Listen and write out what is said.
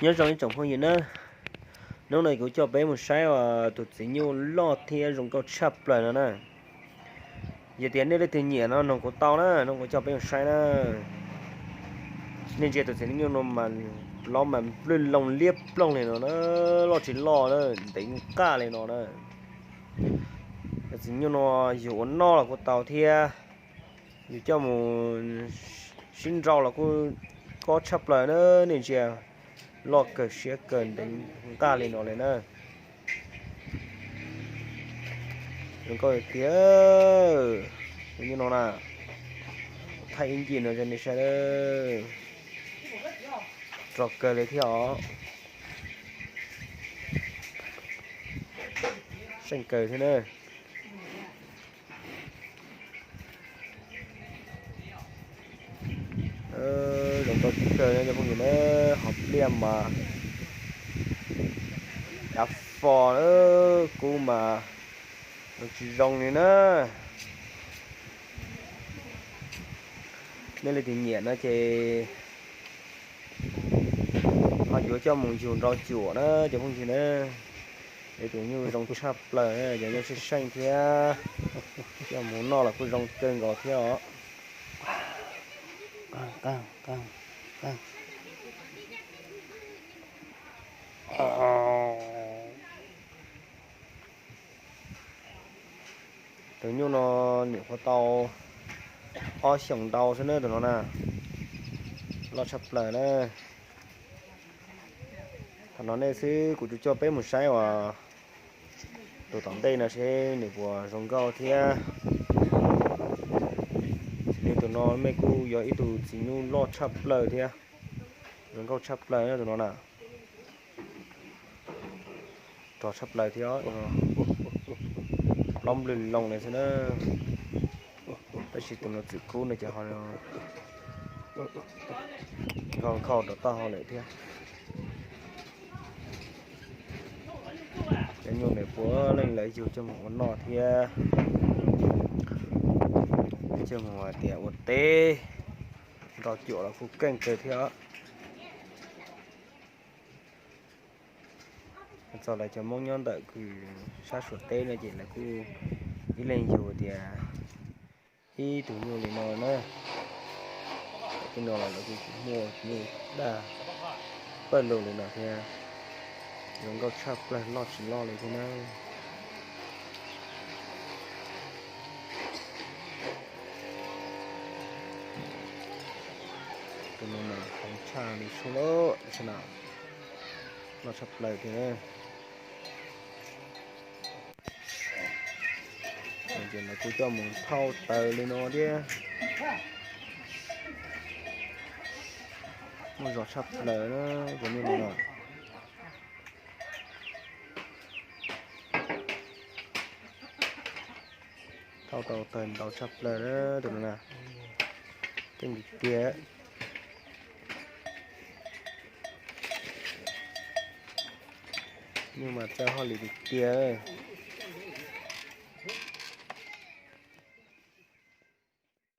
Nyob zoo ib tsoom phooj ywg na, hnub no kuv coj peb mus saib tus txiv nyuj loj thiab zoo nkauj tshaj plaws no na. Yog tias nej leej twg nyiam no noog kuv tau na, no kuv coj peb mus saib na. Nej ntsia tus txiv nyuj no mas, los mas nplwj loo liab ploog li no na, loj tsis loj na, ntev nqaj li no na. Tus txiv nyuj no yus ua noj los kuj tau thiab, yus coj mus sib nrau los kuj kob tshaj plaws na, nej ntsia, loj kawg siab kawg ntev nqaj li no li na. Zoo nkauj tiag tiag, tus nyuj no na, thaij ib ncig no rau nej saib, rog kawg li thiab os. Seej kawg thiab na. Zoo nkauj kawg cov phooj ywg na, hos pliaj mas cav fo, kub mas tsis zoo li na. Nej leej twg nyiam no ces ho yuav coj mus yug nrau cuam na cov phooj ywg na. Es tus nyuj zoo tshaj plaws, cov nyuj seej seej thiab, coj mus noj los kuj zoo kawg nkaus thiab os. Tus nyuj no nyuam qhuav tau ob xyoos ntau xwb na tus no na, loj tshaj plaws na. Thaum no nej xwb kuv tsuas coj peb mus saib uas tus tom ntej no seb nws puas zoo nkauj thiab. Nws tus no mej kuj yog ib tug txiv nyuj loj tshaj plaws thiab, zoo nkauj tshaj plaws tus no na. Rog tshaj plaws thiab, plaub nplwg loo li xwb na. Tab sis tus no txwm kub no ces ho nkauj nkauj rau taub hau lawm thiab. Cov nyuj ntawd puav leej lawv yug coj mus ua noj thiab, coj mus hais tias ua teb, nrau cuam los kuj keej kawg thiab. Txog lawv cov Hmoob nyob ntawm kws sab Suav teb no ces lawv kuj ib leeg yug tias ib tug nyuj li no na. Tej no los lawv kuj muaj nyuj daj pawg lug li no thiab, zoo nkauj tshaj plaws, loj tsis loj li thiab na. Tus no mas heev tshaj li sub lawm, loj tshaj plaws tiag. Ces lawv kuj coj mus thauj taws li no thiab, muaj zog tshaj plaws na, cov nyuj no. Thauj tau taws ntau tshaj plaws na tus no na, keej tiag tiag. Nyuj mas txawj hauj lwm tiag tiag.